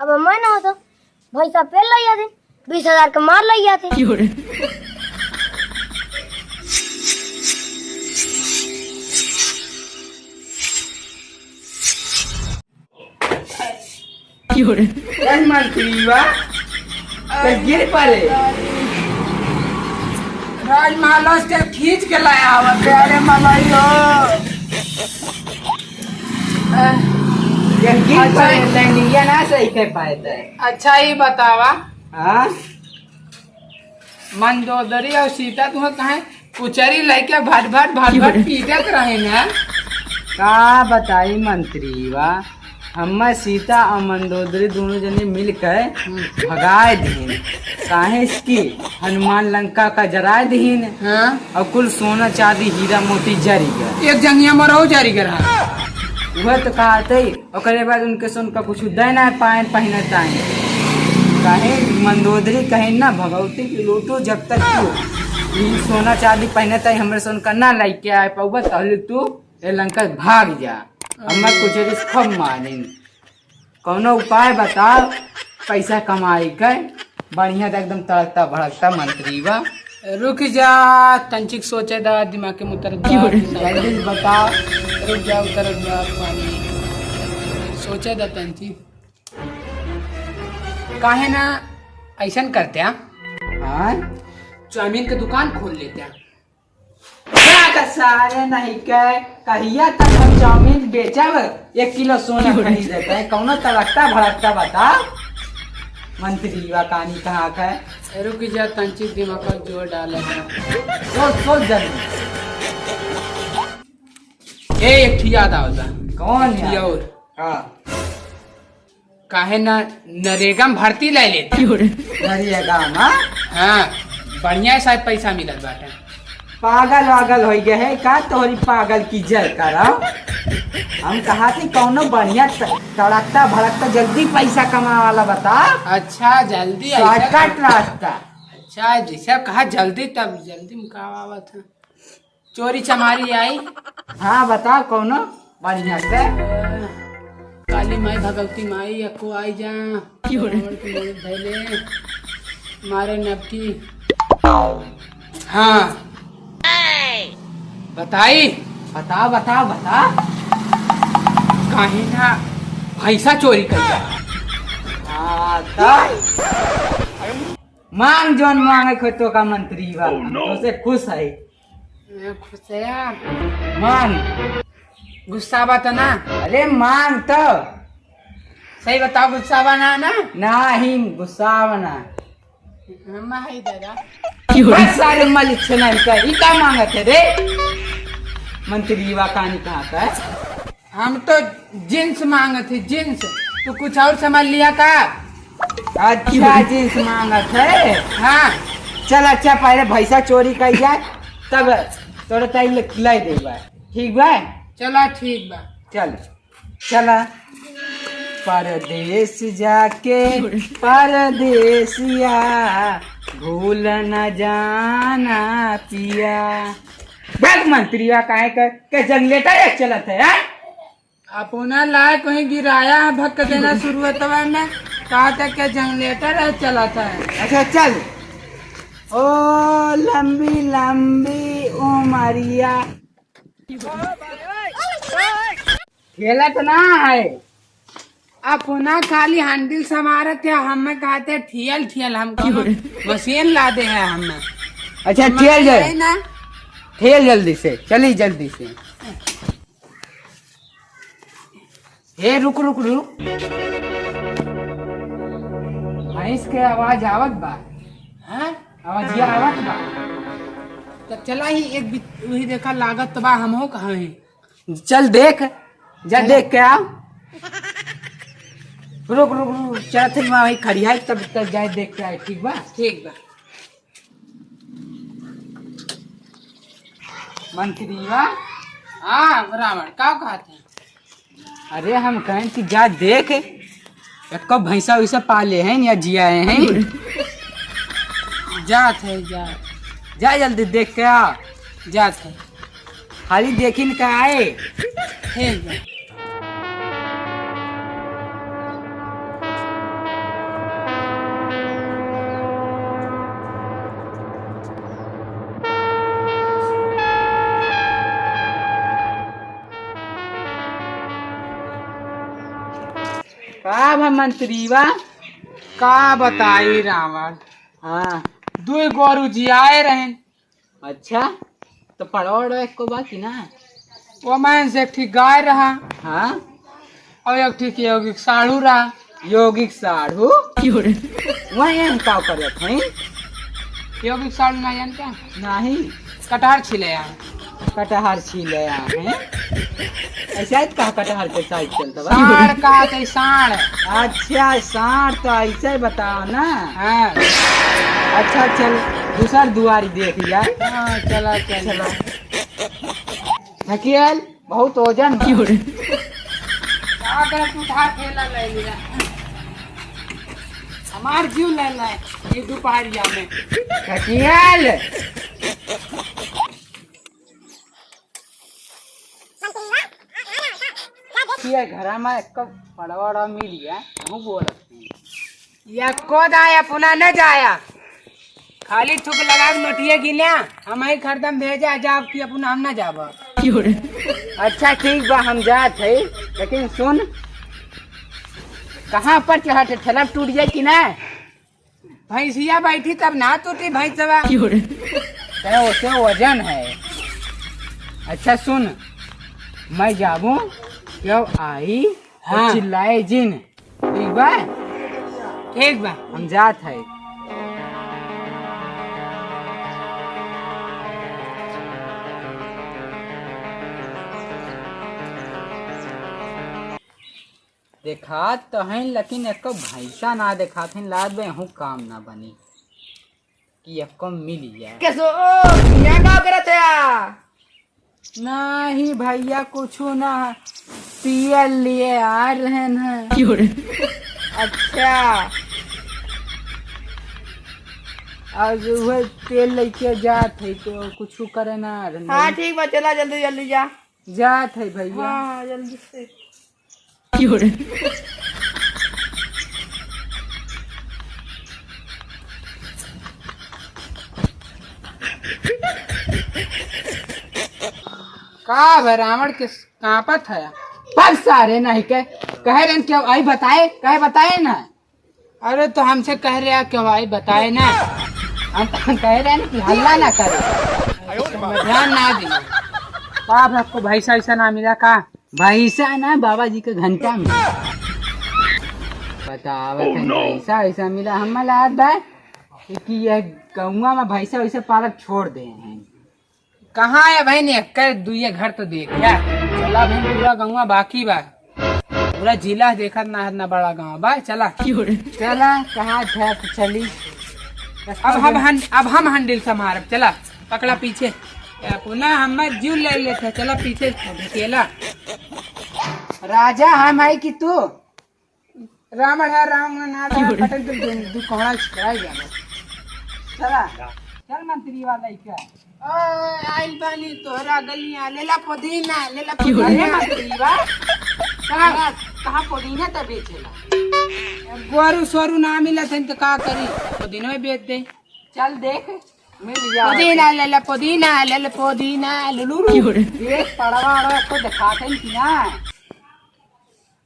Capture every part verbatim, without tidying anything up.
अब मैं ना होता, भैंसा पेल लइया दिन, बीस हजार के मार लइया थे। कल मंत्री बा, कल गिर पड़े। राज महाराज के खींच के लाया आवत है, अरे मलई हो। ये गिर अच्छा। पड़े, लैंडिंगिया ना सही कर पाए थे। अच्छा, ये बतावा। हाँ? मंदोदरी और सीता तुम्हें कहे कुचरी लइके भट भट भट भट पीटत रहे ना। का बताई मंत्री बा, हम्मे सीता और मंदोदरी दोनों जने मिलके भगाए दीन। काहे कि हनुमान लंका का जराए दीन। हाँ। और कुल सोना चांदी हीरा मोती जरी गए। एक जंगिया मरहु जरी गए रहा। वह तो कहते ही ओकरे बाद उनके सोन का कुछ दे ना पाए पहिने ताए। काहे मंदोदरी कहे ना, भगवती की लूटो जब तक तू ई सोना चांदी पहिने ताए हमरे सोन का ना लइके आए पउबा, तहले तू ए लंका भाग जा। हमें कुछ रिस्क खूब मारिन। कौनो उपाय बताओ, पैसा कमाई के बढ़िया से एकदम तड़कता भड़कता मंत्री बा। रुक जा, तंचिक सोचे दा, दिमाग के मुतर दा। जल्दी से बताओ। रुक जा, उतर दा पानी। सोचे दा तंचिक। काहे ना ऐसन करते हैं? हाँ? चाउमीन के दुकान खोल लेते हैं। का का सारे नहीं के, कहिया तक हम चाउमीन बेचब, एक किलो सोना खरीदे के, कौनो तड़कता भड़कता बताओ। मंत्री बा कानी कहाँ के? रुक जा, तंची दिमाग पर जोर डाले हैं। सोच, सोच जल्दी। ए, एक ठे याद आवता। कौन एक ठे यार? और। हाँ। काहे ना नरेगा में भर्ती ले लेते। नरेगा में? हाँ, बढ़िया सा पैसा मिलत बाटे। पागल वागल होइ गए है का? तोहरी पागल की जर करा। हम कहा थी कौनो बढ़िया त-, तड़कता भड़कता जल्दी पैसा कमावे वाला बता। अच्छा, जल्दी ऐसा shortcut कर। रास्ता। अच्छा, जैसे कहा जल्दी, तब जल्दी में का आवत है। चोरी चमारी आई। हाँ, बताओ कौनो बढ़िया से। काली माई, भगवती माई, अक्को आई जा। क्यों रे? रावण के मुंह धैले, मारे नबकी। हाँ। बताई? बताओ, बताओ, बताओ। काहे ना भैंसा चोरी कर जा। हाँ, तब? मांग जौन मांगे खोतो का मंत्री बा। Oh, no। तो से खुश है। मैं खुश है यार। मांग। गुस्सा बा तो ना? अरे मांग तो। सही बताओ, गुस्सा बा ना, ना? नाही, गुस्सा बा ना। हम है दादा। बस सारे मलिक से नहीं कर, ई का मांगत है रे? मंत्री बा कानी कहाँ का है? हम तो जींस मांगत ही, जींस। तू कुछ और समझ लिया का? अच्छा, जींस मांगत है? हाँ। चल, अच्छा, पहले भैंसा चोरी कर जाए, तब तोरे ताई ले, लाई देबा। ठीक बा? चला, ठीक बा। चल, चला। परदेस जाके परदेसिया भूल न जाना पिया। बैग मंत्रिया काहे के, के जनरेटर एक चलत है, हैं? अपना लायक वहीं गिराया है, भक्क देना शुरू होता है ना, कहा था कि जनरेटर है चला था। अच्छा चल। ओ लंबी लंबी उमरिया। खेलत ना है। अपना खाली हैंडल संभारत है, हमें कहते ठियल ठियल, हमको मशीन ला दे है हमें। अच्छा, हमें ठेल जल-, है ना। ठेल जल्दी से, चली जल्दी से। हे, रुक, रुक, रुक। भैंस के आवाज आवत बा। हाँ? आवाजिया आवत बा। तब चला ही एक बिच-, वही देखा लागत तो बा, हमहू कहाँ हैं। चल देख, जा चला। देख के आ। रुक, रुक, रुक, चलत ही वहाँ वही खड़ी है, तब तक जाए देख के आए, ठीक बा? ठीक बा। मंत्री बा? हाँ, रावण, का कहत है? अरे, हम कहें कि जा देख, एको भैंसा वैसा पाले हैं या जियाए हैं? जात है, जा। जा जल्दी देख के आ। जात है। खाली देखिन का आए। ठीक बा। का भा मंत्री बा? का बताई रावण। हाँ। दुई गोरू जियाए रहेन। अच्छा, तो पड़वा वड़वा एको बा कि ना? वो में से एक ठी गाय रहा। हाँ। और एक ठी के यौगिक साढ़ू रहा। यौगिक साढ़ू? क्यों रे? वह यहाँ का करत हैं? यौगिक साढ़ू ना जान क्या? नहीं। कटहर छीले आए। कटहर छीले आए हैं? ऐसा ही कहा कटहर के साइड चलता बा? साढ़ कहा थे, साढ़। अच्छा, साढ़ तो ऐसे बताओ ना। हाँ। अच्छा, चल, दूसर दुआरी देख लिया। हाँ, चला, चला। चला। ढकेल, बहुत वजन बा। क्यों रे? का करत उठा ठेला ले लिया। हमार जीव ले ले, ये दोपहरिया में। ढकेल। ये घरा में एक पड़वा वड़वा मिल गया, हम बोलत हैं। या को दाया पुना न जाया, खाली थुक लगा के नोटिया गिन्या, हम ही खरदम भेजा जाब कि अपना हम न जाब। क्यों रे? अच्छा ठीक बा, हम जात है, लेकिन सुन, कहाँ पर चढ़ा थे, ठेला टूट जाए कि ना? भैंसिया बैठी तब ना टूटी भैंसवा। क्यों रे? तेरा उसे वजन है। अच्छा सुन, मैं जाबू, क्यों आई, हाँ। चिल्लाए जिन। ठीक बा? ठीक बा। हम जात है। देखात तो हैं, लेकिन एको भैंसा ना देखात हैं। लाद बे, हूँ काम ना बनी कि एको मिल जाए। कैसो, ओ, यहाँ का करत है? नहीं भैया, कुछ ना, पियल लिए आ रहे हैं। क्यों रे? अच्छा, आज वह तेल लेके जात है तो कुछ करे ना आ रहे हैं। हाँ, ठीक बा, चला जल्दी जल्दी जा। जात है भैया। हाँ, जल्दी से। क्यों रे? का भा रावण के कांपत है? पर सारे नहीं के कहे रहन कि आई बताए, कहे बताए ना। अरे तो हमसे कह रहे हैं कि भाई बताए ना, हम कह रहे हैं कि हल्ला ना करे, ध्यान ना दिए। का भा आपको भैंसा ऐसा ना मिला का? भैंसा ना, बाबा जी के घंटा मिला। बतावत है, भैंसा ऐसा मिला, हम लात बा कि यह गौवा में भैंसा वैसा पालक छोड़ दे हैं। कहाँ है भाई ने, कर दुइये घर तो देख क्या? चला भाई, पूरा गौवा बाकी बा, पूरा जिला देखत ना है, ना बड़ा गाँव बा। चला, चला, कहाँ था तो चली। अब हम हन-, अब हम हैंडल संभारब। चला, पकड़ा पीछे। अपना हमर जीव ले लेते, चला पीछे ढकेला। राजा हम है कि तू? रावण है, रावण ना, रावण पटक दे, दू, दू कोहड़ा छिड़ाई जावे। चला, चल मंत्री वाला ही क्या? ओ, आइल बानी तोहरा गलियां, लेला पुदीना, लेला पुदीना। अरे मंत्री बा, कहाँ, कहाँ पुदीना त बेचेला? गोरू सोरू ना मिलत है तो का करी, पुदीना बेच दे। चल देख, मिल जाए। पुदीना लेला, पुदीना लेला, पुदीना लुलुलु। देख पड़वा अड़वा को दिखाते हैं कि ना?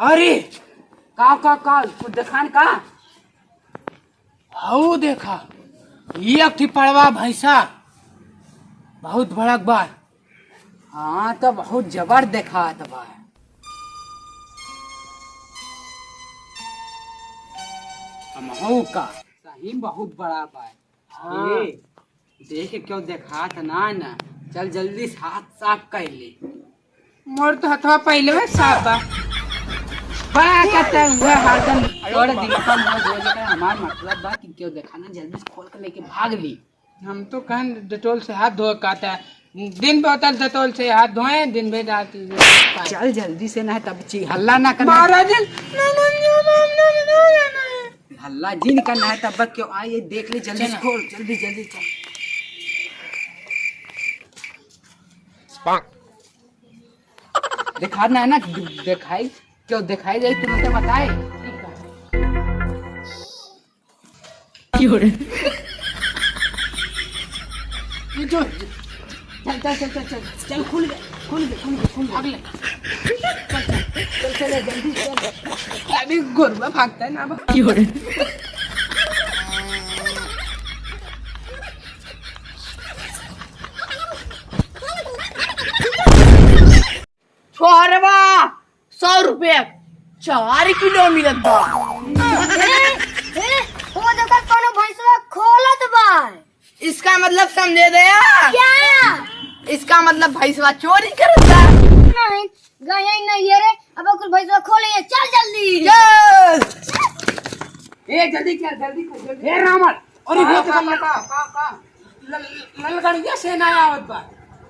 अरे, का, का, का, कुछ देखान का? हऊ देखा, ये एक ठी पड़वा भैंसा, बहुत बड़क बा। हाँ, तो बहुत जबर देखात बा। हम हऊ का, सही में बहुत बड़ा बा। हाँ। ए, देख के क्यों देखात ना ना, चल जल्दी से हाथ साफ कर ले। मोर तो हथवा पहिले में साफ बा। बा कहते हुए हरदम तोड़ दिमाग में हो जाए, हमार मतलब बा कि क्यों देखाना, जल्दी से खोल के लेके भाग ली। हम तो कहन डेटोल से हाथ धोए कहता है, दिन पे होता डेटोल से हाथ धोए, दिन भर रात। चल जल्दी से, ना तब ची हल्ला ना करना। महाराज, हल्ला जिन करना है तब क्यों आइए, देख ले जल्दी से चल। खोल, जल्दी, जल्दी चल। देखा ना, ना, देखाई, क्यों देखाई जाई, तुम तो बताए। ये जो, चल, चल, चल, चल, चल, चल, खुल गए, खुल गए, खुल गए, खुल गए। भाग ले। चल, चल, चल, चल, चल, जल्दी चल। अभी गोरुआ भागता है ना अब। छोरवा, सौ रुपया क चार किलो मिलत बा। ए, ए, वो देखा, कोनो भैंसवा खोलत बा। इसका मतलब समझे दे यार। क्या? इसका मतलब भैंसवा चोरी करत बा। नहीं, गए ही नहीं है रे। अब कुल भैंसवा खोले, चल जल्दी। चल। ए, जल्दी कर, जल्दी कर, जल्दी। ए, रावण, अरे, का, वो का, देखा, का, का, का? ल-, ललगड़िया सेना आवत बा।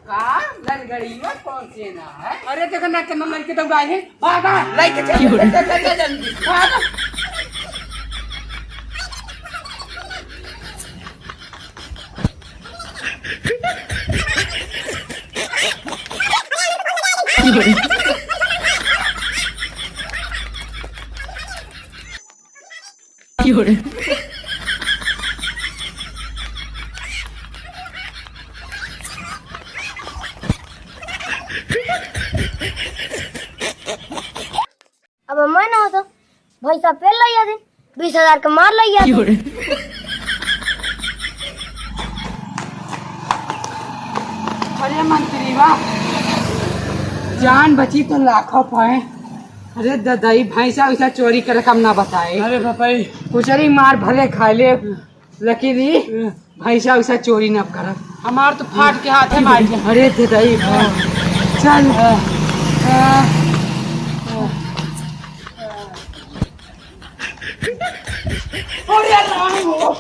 का? ललगड़िया कौन सेना है? अरे, देखा ना, केतना लड़के दौड़ाए हैं। भागा, लइके चल, चल, चल, चल, जल्दी। भागा। अब मैं ना होता, भैंसा पेल लइया दिन, बीस हजार के मार लइया दिन। अरे मंत्री बा, जान बची तो लाखों पाए। अरे ददाई, भैंसा वैसा चोरी करे कम ना बताए। अरे बापाई। कुचरी मार भले खा ले, लेकिन ई भैंसा वैसा चोरी ना करब। हमार तो फाट के हाथ है मार के। अरे ददाई, चल। अरे राम हो।